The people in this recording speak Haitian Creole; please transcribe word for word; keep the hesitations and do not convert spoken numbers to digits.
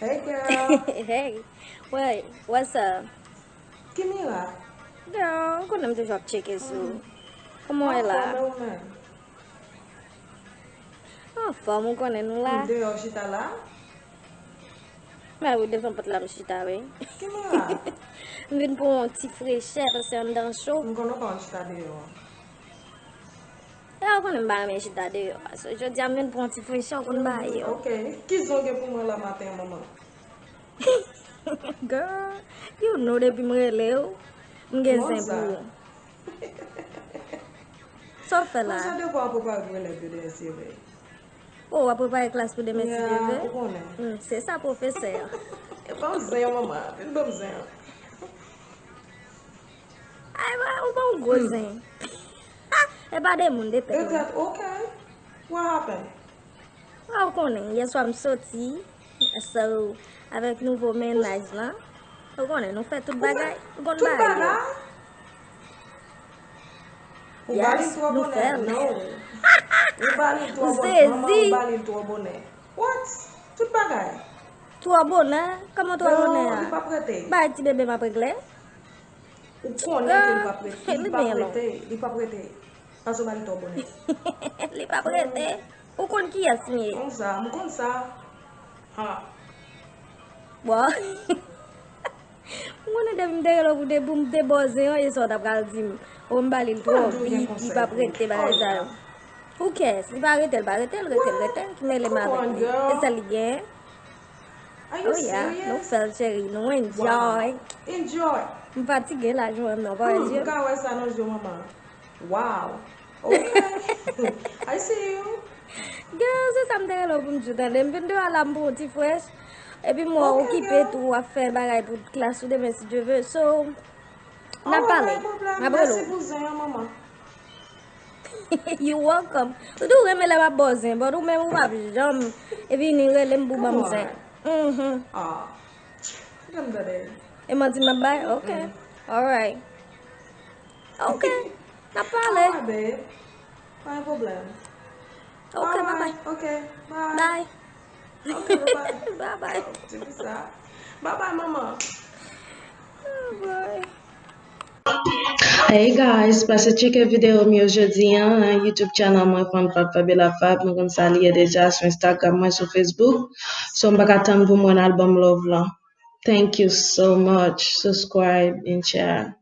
Hey girl. Hey, what, what's up? Kimira. Girl, ou konnen m toujou ap tcheke sou. Kòman w ye la? Anfòm, e ou menm? Anfòm, ou konnen nou la. M deyò chita la. Mè ou devan pòt la m chita, wi. Kimira. M vin pran yon ti frechè, paske anndan cho. M konnen w pa konn chita deyò. E ou konnen m pa renmen chita deyò. So, jodi a m vin pran yon ti frechè, ou konn bagay yo. Ok. Ki zon gen pou mwen la maten an, manman? Girl, you know depi m rele w, m gen zen pou ou. Sa w fè la? Konsa de fwa w prepare pou elèv yo demen si Dye vle. Oh, w ap prepare klas pou demen si Dye vle? Ou konnen. Hmm, se sa pwofesè an. E ban m zen an, manman. Vin ban m zen an. Ay, wa, ou ban m gwo zen. E pa de moun, de tèt mwen. De tèt, ok. What happened? Wa, ou konnen, yèswa m soti. So, avèk nouvo mennaj lan, ou konnen, nou fè tout bagay. Ou konn bagay yo. Ou ba li twa bonè? Non. Ou ba li twa bonè? Manman, ou ba li twa bonè? What? Tout bagay? Twa bonè? Kòman twa bonè a? Non, li p ap rete. Bay ti bebe m ap regle. Ou konnen ke li p ap rete. Li p ap rete. Li p ap rete. Paske w ba li twa bonè. Li p ap rete. Ou konn kiyès m ye? Konn sa, m konn sa. Ha. Bon. M konnen depi m te rele w pou te, pou m te ba w zen an, e sa w ta pral di m. O, m ba li l twò vit, li p ap rete bagay sa yo. Who cares? Li pa rete, li pa rete, li rete, li rete. Ki mele m avèk li? E sèl li gen. Oh yeah, nou fè l cheri, nou enjoy. Enjoy. M fatige la, jwenn non, pa wè M zye. Ka wè sa nan je w, manman. Wow. Ok. I see you. Girl, se sa m te rele w pou m di w, tande. M vin deyò la, m pran yon ti fresh. Epi m wè w okipe tou, w ap fè bagay pou klas ou demen, si Dye vle. So, n ap pale. M ap rele w. Mèsi pou zen an, manman. You welcome. Ou tou renmen lè m ap ba w zen, but ou menm ou p ap janm vini rele m pou ban m zen. Mhm. Ah. Kite m tande. E manti m ap bay? Ok. Alright. Ok. N ap pale. Alright, babe. Pa gen pwoblèm. Ok, bye bye. Alright, ok. Bye. Bye. Ok, bye bye. Bye bye. Ti fi sa. Bye bye, manman. Oh boy. Hey guys, pase tcheke videyo m yo jodi an nan YouTube channel mwen Fanm Fab Fabiola Fab. Nou konn sa li ye deja, sou Instagram mwen, sou Facebook. So m pa ka tann pou m wè n al ban m love lan. Thank you so much. Subscribe and share.